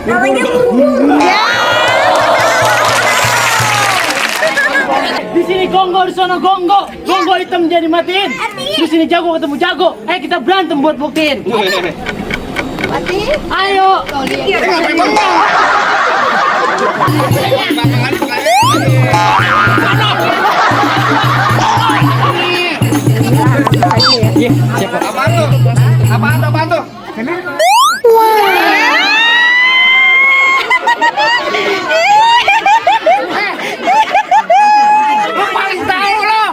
Namanya burung. Di sini gonggong, di sana gonggong. Gonggong hitam jadi matiin. Di sini jago ketemu jago. Ayo kita berantem buat buktiin. Mati. Ayo. Iya, siapa? Apaan tuh? Apaan tuh? Lu paling tahu lo.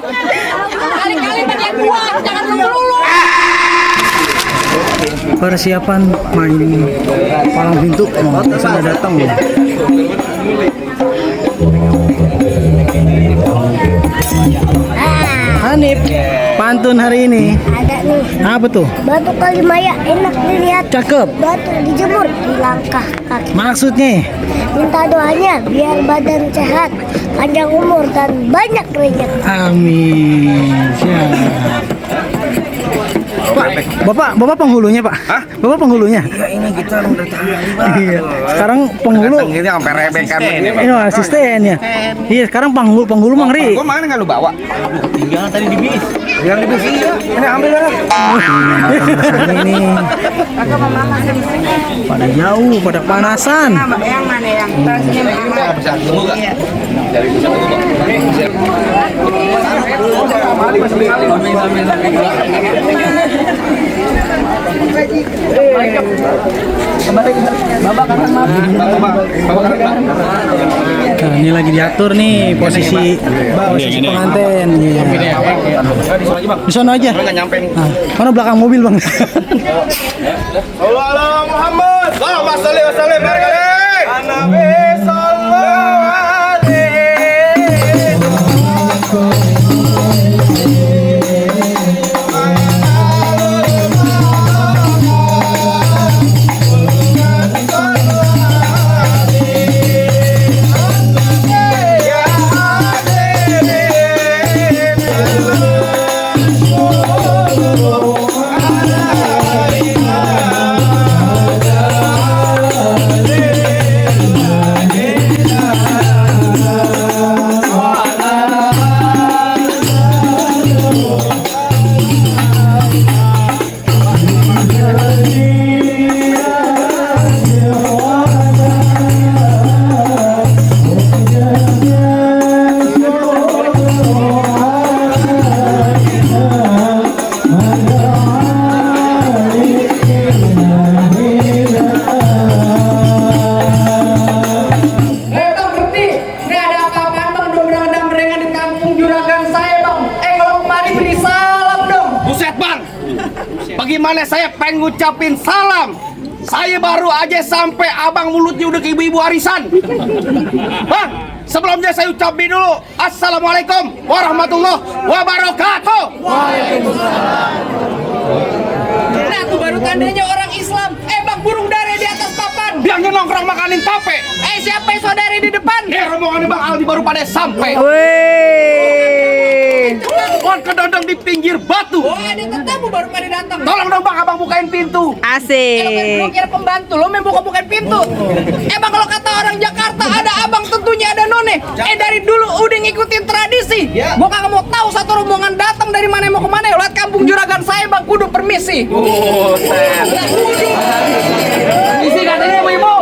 Kali-kali banyak buat, jangan lulu-lulu. Persiapan main palang pintu sudah datang. Hanif, pantun hari ini. Ada nih. Apa tuh? Batu Kalimaya enak dilihat. Cakep. Batu dijemur di langkah kaki. Maksudnya? Minta doanya biar badan sehat, panjang umur dan banyak rezeki. Amin. Siap. Pak, Bapak penghulunya, Pak? Hah? Bapak penghulunya? Ya ini kita udah tahu, Pak. Iya. Sekarang penghulu Ini sampai rebekan begini. ini asisten ya. Iya, sekarang penghulu Mang Ri. Gua mana nggak lu bawa? Tinggal tadi di bis. Yang di bus iya. Ini ambil lah. Ini pada jauh, pada panasan. Yang mana yang Nah, ini lagi diatur nih posisi pengantin. Iya. Di sana aja. Nggak nyampe nih. Nah, mana belakang mobil, Bang? Allah Muhammad. Allahumma sholli wa sallim barik alaihi. Nabi sallallahu Bagaimana saya pengen ngucapin salam. Saya baru aja sampai abang mulutnya udah ke ibu-ibu arisan. Bang, sebelumnya saya ucapin dulu assalamualaikum warahmatullahi wabarakatuh. Waalaikumsalam. Nah, tuh baru tandanya orang Islam. Bang, burung dara di atas papan. Bilangnya nongkrong makanin tape. Siapa yang saudari di depan? Rombongan Bang Aldi baru pada sampai. Pohon kedondong di pinggir batu. Oh, ada tetamu baru pada datang. Tolong dong Bang, abang bukain pintu. Lo kira pembantu, lo main buka-bukain pintu. Bang, kalau kata orang Jakarta ada abang tentunya ada none. Dari dulu udah ngikutin tradisi. Gua kagak mau tahu satu rombongan datang dari mana mau kemana. Lihat kampung juragan saya Bang, kudu permisi. Permisi katanya ibu-ibu.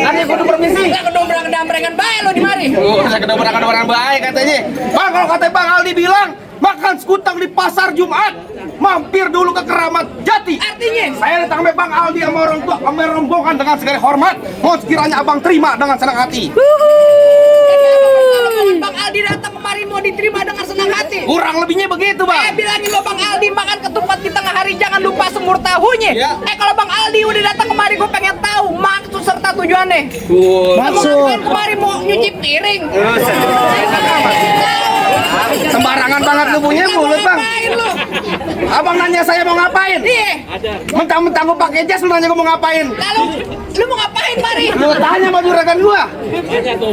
Katanya kudu permisi. Enggak kedobrak-kedambrengan bae lo di mari. Saya kedobrak-kedobrak baik katanya. Bang, kalau kata Bang Aldi bilang makan sekutang di pasar Jumat, mampir dulu ke Keramat Jati. Artinya? Saya datang sama Bang Aldi sama orang tua, kami rombongan dengan segala hormat. Mau sekiranya abang terima dengan senang hati. Bang Aldi datang kemari mau diterima dengan senang hati. Kurang lebihnya begitu Bang. Bilangin lo Bang Aldi makan ketupat di tengah hari jangan lupa semur tahunya. Kalau Bang Aldi udah datang kemari gue pengen tahu maksud serta tujuannya. Maksud kemari mau nyuci piring. Sembarangan banget lu punya mulut Bang. Abang nanya saya mau ngapain? Iya. Mentang-mentang gue pakai jas lu nanya gue mau ngapain? Lalu lu mau ngapain mari? Lu tanya sama juragan gua.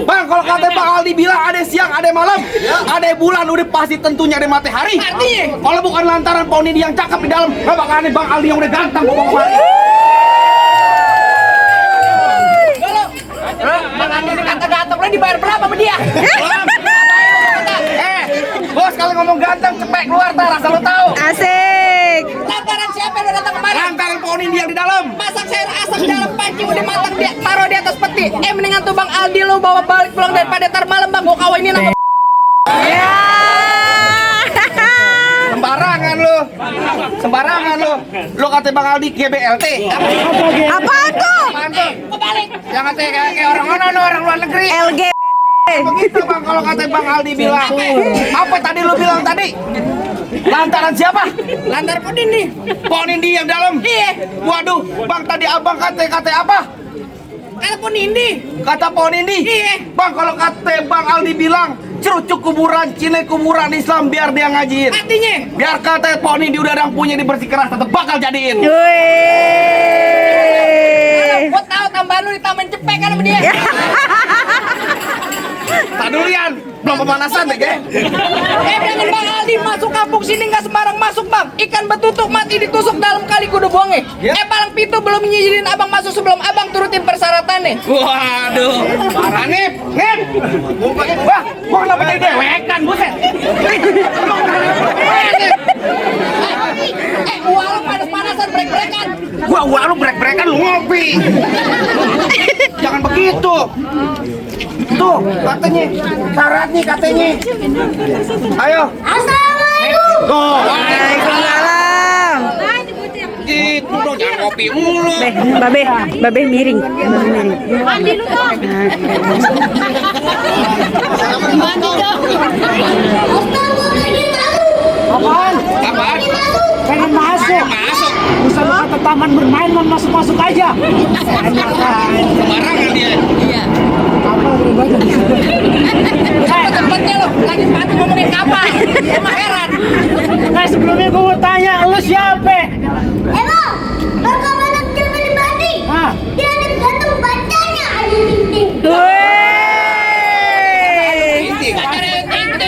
Bang, kalau kata Bang Aldi bilang ada siang, ada malam, ada bulan, udah pasti tentunya ada matahari. Artinya? Kalau bukan lantaran pohon ini yang cakep di dalam, gak bakal ada Bang Aldi yang udah ganteng bawa kemari. Bang Andi ini kata ganteng, lo dibayar berapa sama dia? Bos kalau ngomong ganteng cepet keluar tar asal lo tahu. Asik. Lantaran siapa yang udah datang kemari? Lantaran pohon ini yang di dalam. Masak sayur asam dalam panci udah matang dia taruh di atas peti. Mendingan tuh Bang Aldi lo bawa balik pulang daripada tar malam Bang gua kawinin sama Ya. Sembarangan lo. Sembarangan lo. Lo kata Bang Aldi GBLT. Apaan tuh? Mantul. kebalik. Yang kata kayak orang mana orang luar negeri. LG. Begitu Bang kalau kata Bang Aldi bilang. Apa tadi lo bilang tadi? Lantaran siapa? Lantar pun ini. Pohon ini yang dalam. Iya. Waduh, Bang tadi abang kata apa? Kata pun ini. Kata pohon ini. Iya. Bang kalau kata Bang Aldi bilang cerucuk kuburan, cine kuburan Islam biar dia ngajiin. Artinya Biar kata pohon ini udah punya di bersikeras tetap bakal jadiin. Wih. gua tahu tambahan lu ditambahin cepet kan sama dia. Tak dulu Yan, belum pemanasan deh, ge. Bilangin Bang Aldi masuk kampung sini nggak sembarang masuk Bang. Ikan betutuk mati ditusuk dalam kali kudu buangnya. Ya. Palang Pitu belum nyizinin abang masuk sebelum abang turutin persyaratannya. Waduh, parah Nip. Wah, gua kenapa jadi dewekan, buset. Walau panas-panasan break-breakan. Gua lu brek-brekan lu ngopi. Jangan begitu. Tuh, katanya, syaratnya katanya. Ayo. Assalamualaikum. Tuh. Waalaikumsalam. Gitu dong, jangan ngopi mulu. Babe miring. Apaan? Pengen masuk. Masuk. Usah lu kata taman bermain, mau masuk-masuk aja. Sembarangan dia. Tempatnya lo lagi sepatu ngomongin kapal. Emang heran. Nah sebelumnya gue mau tanya, lu siapa? Emang, bakal anak jaman di Bandi. Ah. Dia ada gantung bacanya ada ting-ting. Inti.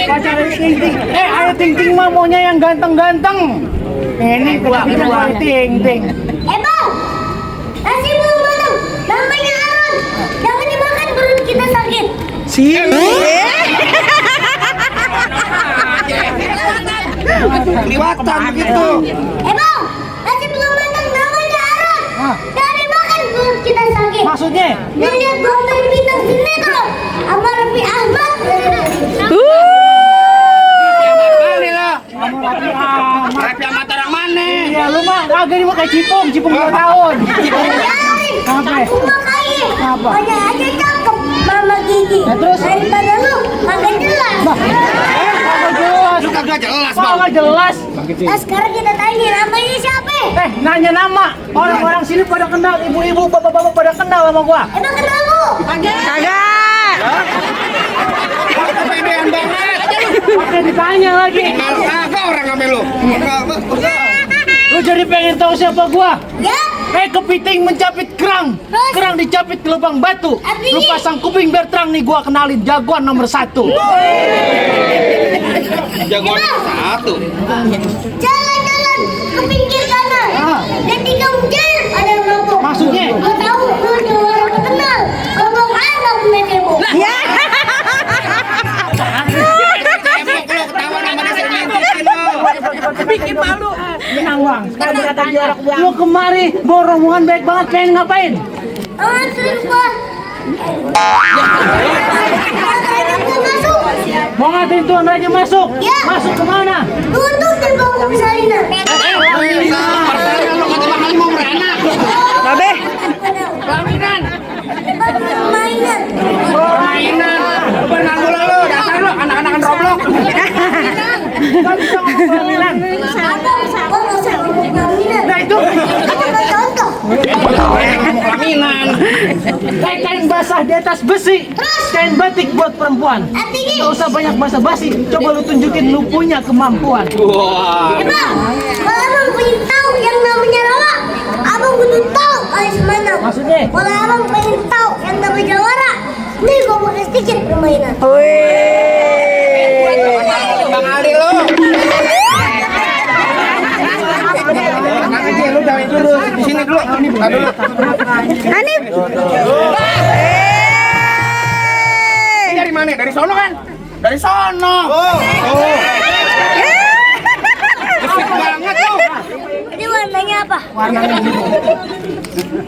Pacar ting-ting. Ayo ting-ting mah maunya yang ganteng-ganteng. Ini gua ting-ting. Emang, nasi belum matang. Namanya Aron. Jangan dimakan perut kita sakit. Kelihatan begitu. Emang, nasi belum matang. Namanya Aron. Ah. Jangan dimakan perut kita sakit. Maksudnya? Lihat gambar bintang sinetron. Sama Raffi Ahmad. Balik lah. Rapi amat orang mana? Ya lu mah agak ini mah kayak cipung 2 tahun. Biarin. Apa? Aku makanya. Apa? Banyak aja cakep. Mama Gigi. Nah, terus? Daripada lu, kagak jelas. Kagak jelas. Lu kagak jelas, Bang. Kagak jelas. Nah sekarang kita tanya namanya siapa? Nanya nama. Orang-orang sini pada kenal, ibu-ibu, bapak-bapak pada kenal sama gua. Emang kenal lu? Kagak. Kepedean banget. Oke ditanya lagi. Kagak orang sama lu. Lu jadi pengen tahu siapa gua? Ya? Kepiting mencapit kerang. Terus? Kerang dicapit ke lubang batu. Artinya? Lu pasang kuping biar terang nih, gua kenalin jagoan nomor 1. Jagoan satu. Jalan-jalan ke pinggir kanan. Ah. Dan di kampung jalan ada rokok. Maksudnya? Gua tahu lu ada orang terkenal. Ngomong anak menemo. Ya. Tembok lu ketahuan sama dia segmentin lu. Bikin malu. Menang bang. Sekarang berkata jorok. Lu kemari bawa rombongan baik banget, pengen ngapain? Anterin gua. Gua masuk. Mau ngatain Tuan Raja masuk? Ya. Masuk kemana? Tuntut di bawah salinan. Pertanyaan lu kata Bang Ali mau beranak. Babe. Pelaminan. Mainan. Mainan. Benar lu dasar lu anak-anakan Roblox. Gak bisa ngomong pelaminan. Gua nggak usah ngomong pelaminan. Nah itu. Aku mau contoh. Pelaminan. Kain basah di atas besi. Kain batik buat perempuan. Artinya? Gak usah banyak basa-basi. Coba lu tunjukin lu punya kemampuan. Wah. Emang, kalau abang pengen tahu yang namanya rawa, abang kudu tahu alis mana. Maksudnya? Kalau abang pengen tahu yang namanya jawara, nih gua mau kasih sedikit permainan. Bang Ali lu. Lu jangan dulu. Di sini dulu. Ini dulu. Hanif. mana? Dari sono kan? Dari sono. Asik banget tuh. Ini warnanya apa?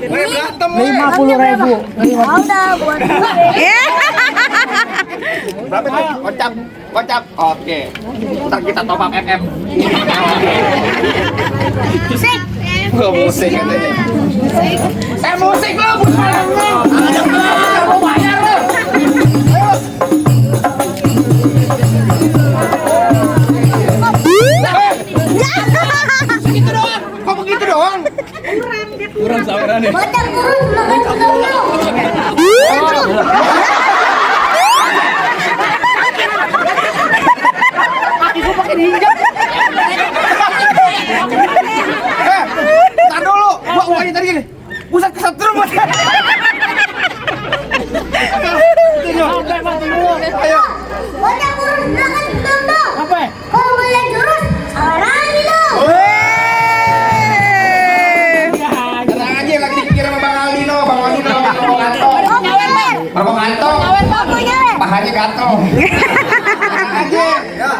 Berantem. 50.000. Udah buat Berapa tuh? Kocap. Kocap. Oke. Ntar kita top up FF. musik. Gua musik katanya. Musik lo, bukan lo. Mau bayar lo. Begitu doang. Kok begitu doang? Kurang sabaran nih. Bocah kurus makan kedongo. Tar dulu. Gua ini tadi gini. Buset kesetrum. Ayo. Bocah kurus makan kedongo. Apa? Kalau boleh jurus, salah lo. Tenang aja lagi dipikir sama Bang Aldino. Bang Aldino. Bang Gantong. Pahanya gantong. Tenang aja. Ya.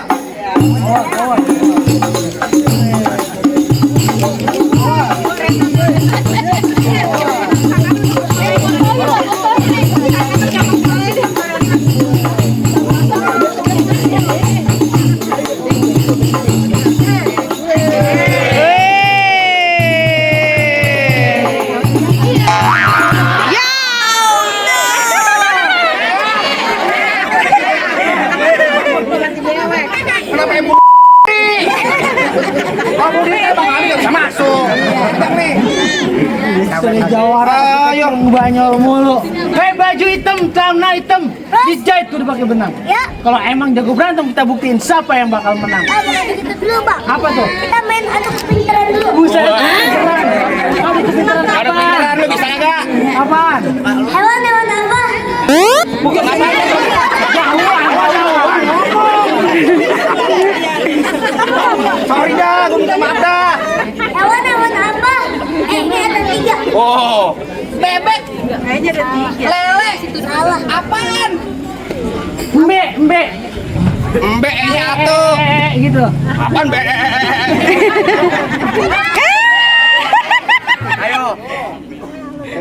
Kenapa ibu kamu ini Bang Ali nggak bisa masuk. Bentar nih. Sudah jawara. Ayo. Banyol mulu. Baju hitam, celana hitam, dijahit kudu pakai benang. Ya, Kalau emang jago berantem kita buktiin siapa yang bakal menang. bukan gitu dulu bang. Apa tuh? Kita main adu kepintaran dulu. Buset. Keren. Adu kepintaran Ada apaan? pikiran lu bisa nggak? Apaan? Hewan apa? Bukan apa? Sorry dah, gue minta maaf dah. Hewan apa? Ini ada 3. Oh, Bebek, lele, Salah. apaan? Mbe. mbeknya atuh. Gitu. Apaan mbek? Ayo.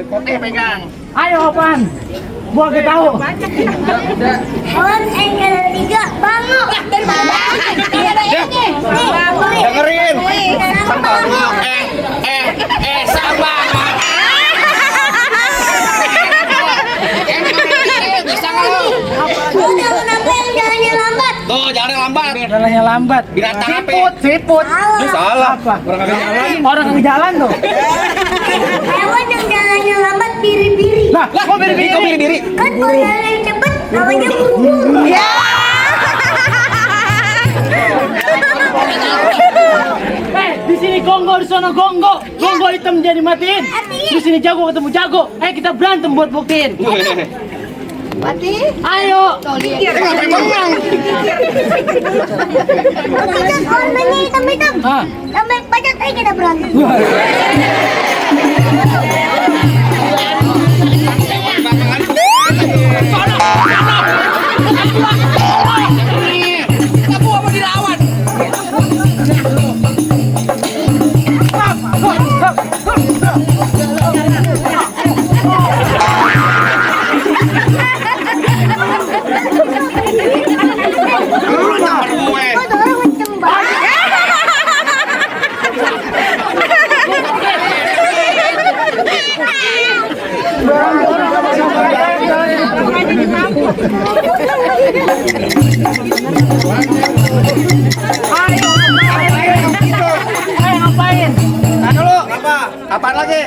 Kote pegang. Ayo apaan? Gua gak tahu. Hewan ada 3. Bango. Dari mana? Ini ada ini. Dengerin. Sama bango. Sabar. Bisa nggak lu? Hewan apa yang jalannya lambat? Tuh, jangan lambat. Jalannya lambat. Binatang apa? Siput. Salah. Apa? Orang yang jalan tuh. Hewan yang jalannya lambat biri-biri. Nah, kok biri-biri? Kan kalau jalan cepet, namanya buru-buru. Ya. Di sini gonggo, di sana gonggo. Gonggo hitam jadi matiin. Di sini jago ketemu jago. Kita berantem buat buktiin. Ayo. Ngapain bengong? Kita kalau mainnya hitam-hitam. Ah. Sampai banyak aja kita berantem. Kamu mau dilawan? Lu tampar gue. Kok tuh orang macam banget. Ayo ngapain? Nah dulu, apa? Apaan lagi?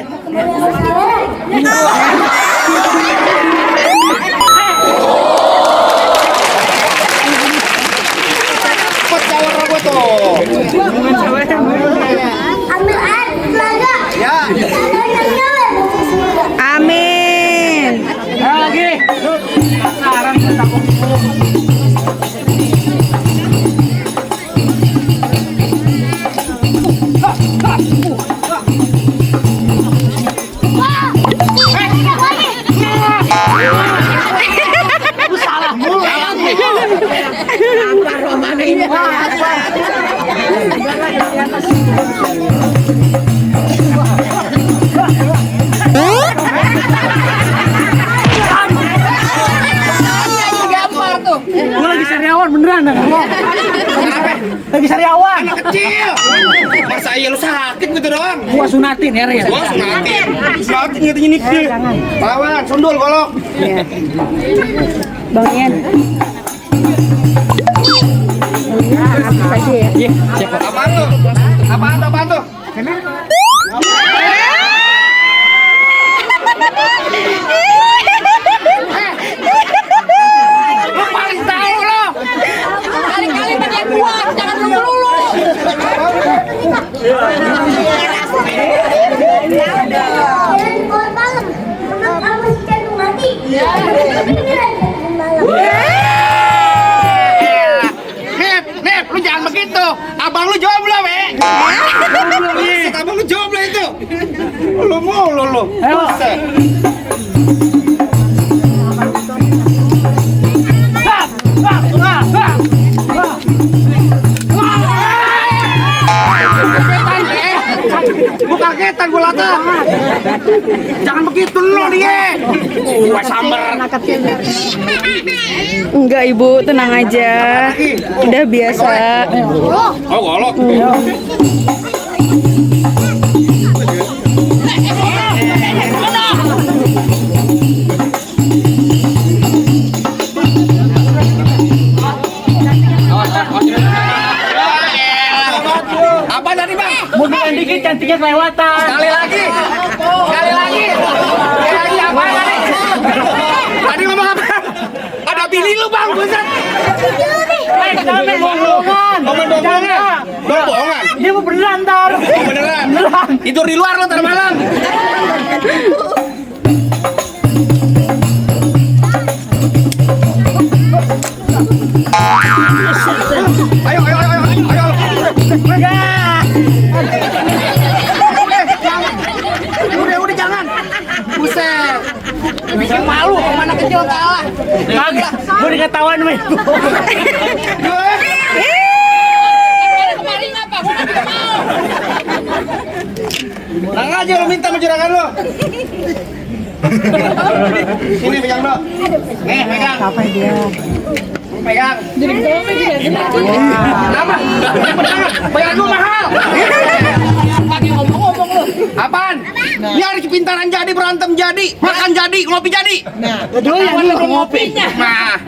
Cepet jawab gue tuh. Ambil air telaga. Ya. Telaganya nyala. Amin. Lagi. Sekarang kita takut. Wah, ini lagi. Gampar tuh. Gue lagi sariawan beneran dah. Lagi sariawan. Anak kecil. Masa iya lu sakit gitu doang? Gua sunatin ya, Rian. Gua sunatin. Sunatin gitu ini. Lawan, sundul golok. Bang Ian. Iya, siapa? Apaan tuh? Apaan tuh? Lu paling tahu lo. Kali-kali pakai kuat, jangan lulu-lulu. Dan keluar malam. Emang kamu si Cendung mati? Beneran Cendung malam. Nip, lu jangan begitu. Abang lu jawab belum, Abang lu jawab lah itu. Lu. Ayo. Buset. Gua kagetan gua lata. Jangan begitu lu dia. Gua sambar. Enggak ibu, tenang aja. Udah biasa. Oh, golok. Apa tadi, Bang? Munduran dikit cantiknya kelewatan. Sekali lagi apa tadi? Tadi ngomong apa? Ada bini lu, Bang, buset. Jangan main bohongan. Jangan. Bohongan. Dia mau beneran ntar. Oh, beneran. Tidur di luar lo ntar malam. Ayo. Udah jangan. Buset. Bikin malu, mana kecil kalah. Kagak. Gue diketahuan sama ibu. Kemarin apa? Gua nggak mau. Nang aja lo minta sama juragan lo. Sini pegang lo. Nih pegang. Apa dia? Pegang. Kenapa? Pegang lu mahal. Lagi ngomong-ngomong lu. Apaan? Nyari kepintaran jadi, berantem jadi, makan jadi, ngopi jadi. Aduh, yang ini ngopinya. Nah,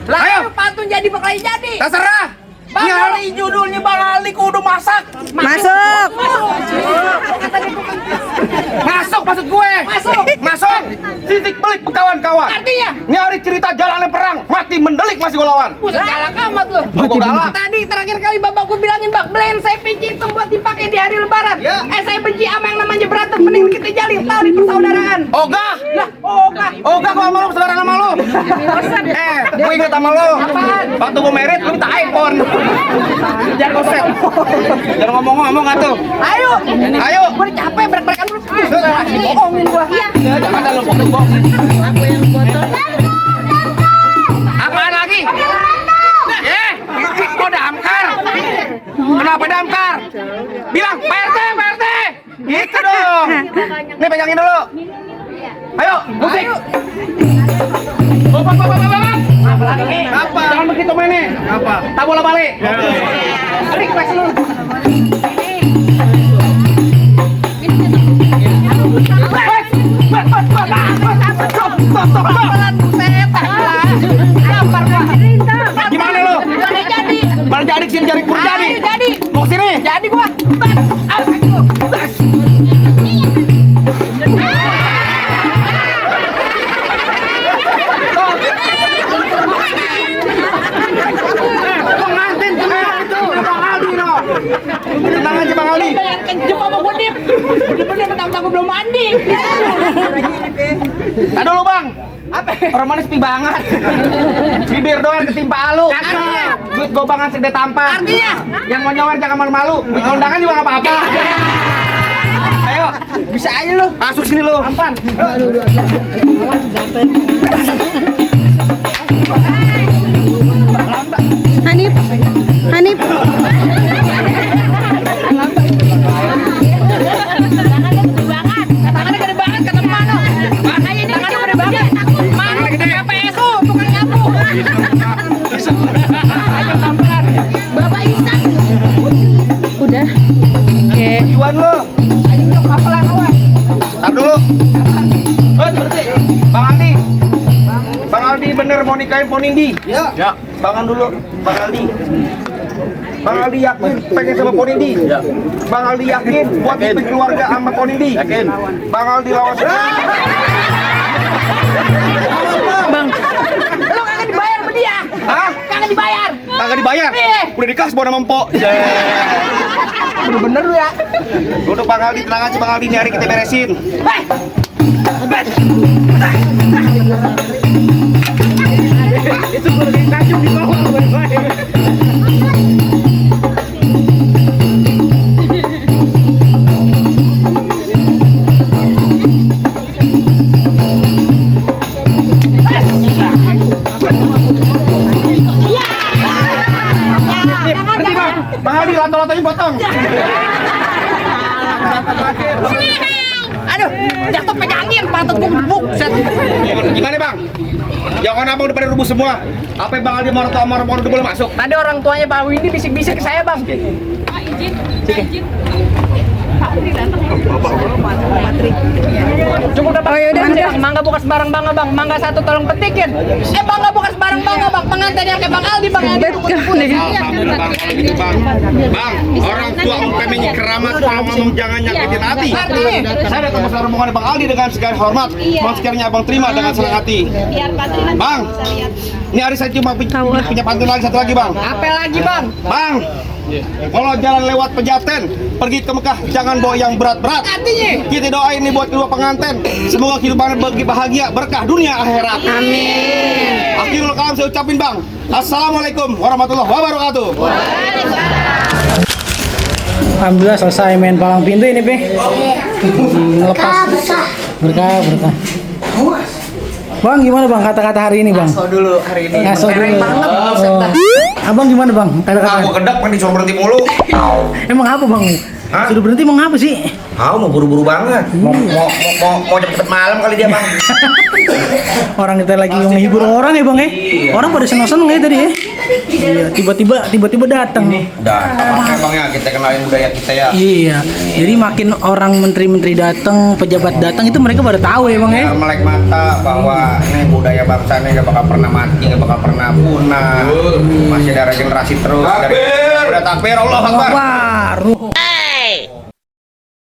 Lah, ayo, pantun jadi bakal jadi. terserah. Bang Ali judulnya Bang Ali kudu masak. Masuk. Masuk maksud gue. Masuk. Titik belik kawan-kawan. Artinya? Ini hari cerita jalannya perang, mati mendelik masih gue lawan. Buset galak amat lu. Gua galak. Tadi terakhir kali bapak gue bilangin bak beliin saya pinci hitam buat dipakai di hari lebaran. Ya. Saya benci sama yang namanya berantem, mending kita jalin tali persaudaraan. Ogah. Lah, oga. Ogah gua sama lu, saudara sama lu. Gue inget sama lu. Waktu gue merit, lu minta iPhone. Jangan koset. Jangan ngomong-ngomong atuh. Ayo. Ayo. Gue udah capek berak-berakan dulu. Bohongin gua. Jangan ada lu foto-foto. Apaan lagi? Kok damkar? Kenapa damkar? Bilang PRT. Gitu dong. Nih pegangin dulu. Ayo, musik. Bapak. Apa? Jangan begitu mainnya. Apa? Tak bola balik. Request lu. Gimana lu? Jadi. Mana jadi sini jadi kur jadi. Jadi. Mau sini? Jadi gua. Pengantin itu Bang Aldi no. Tenang aja Bang Aldi. Yang kejem sama gua Dip. Bener-bener mentang-mentang gua belum mandi. Tadi dulu Bang. Apa? Orang manis pi banget. Bibir doang ketimpa alu. Duit gobangan segede tampar. Artinya? Yang mau nyawar jangan malu-malu. Duit undangan juga nggak apa-apa. Ayo, bisa aja lu. Masuk sini lu. Ampan. Hanif. Oke. Tujuan lo. Tar dulu. Berhenti. Bang Aldi. Bang Aldi bener mau nikahin Ponindi? Ya. Bangan dulu, Bang Aldi. Bang Aldi yakin pengen sama Ponindi? Ya. Bang Aldi yakin buat bikin keluarga sama Ponindi? Yakin. Bang Aldi lawan. Bang, Lo kagak dibayar sama dia. Hah? Kagak dibayar. Kagak dibayar? Iya. Udah dikasih bawa nama empok. Bener-bener lu ya. Udah Bang Aldi, tenang aja Bang Aldi, ini hari kita beresin. Hei. Itu gue lagi kacau di bawah. Berhenti Bang. Bang Aldi, lato-latonya potong. Aduh, jatuh pegangin, patut gue gebuk. Set. Gimana Bang? Jangan abang udah pada rubuh semua. Apa yang Bang Aldi mau tahu mau udah boleh masuk? Tadi orang tuanya Pak Windy bisik-bisik ke saya, Bang. Cukup dapat. Oh, yaudah, Bang, udah. Mangga bukan sembarang bangga, Bang. Mangga satu tolong petikin. Bangga bukan sembarang bangga, Bang. Pengantin yang kayak Bang Aldi, Bang. Yang Betul nih. Bang, orang tua umpamanya keramat kalau ngomong jangan nyakitin hati. Artinya? Saya datang masalah rombongan Bang Aldi dengan segala hormat. Mohon sekiranya abang terima dengan senang hati. Bang, ini hari saya cuma punya pantun lagi satu lagi Bang. Apa lagi, Bang? Bang, kalau jalan lewat Pejaten, pergi ke Mekah jangan bawa yang berat-berat. Artinya? Kita doain nih buat kedua pengantin, semoga kehidupannya bagi bahagia, berkah dunia akhirat. Amin. Akhirul kalam saya ucapin Bang, Assalamualaikum warahmatullahi wabarakatuh. Alhamdulillah selesai main palang pintu ini, Be. Lepas. Berkah. Bang, gimana Bang kata-kata hari ini, Bang? So dulu hari ini. Ngaso dulu. banget. Abang gimana Bang kata-kata? kedap kan disuruh berhenti mulu. Emang apa Bang? Hah? Sudah berhenti emang apa sih? Mau buru-buru banget. Mau cepet malam kali dia Bang. Orang kita lagi menghibur orang ya Bang ya? Orang pada senang-senang ya tadi ya? Iya, tiba-tiba datang. Makanya Bang ya kita kenalin budaya kita ya. Iya, jadi makin orang menteri-menteri datang, pejabat datang itu mereka pada tahu ya Bang ya? Biar melek mata bahwa ini budaya bangsa ini gak bakal pernah mati, gak bakal pernah punah. Masih ada generasi terus. Udah takbir, Allah Akbar. Baru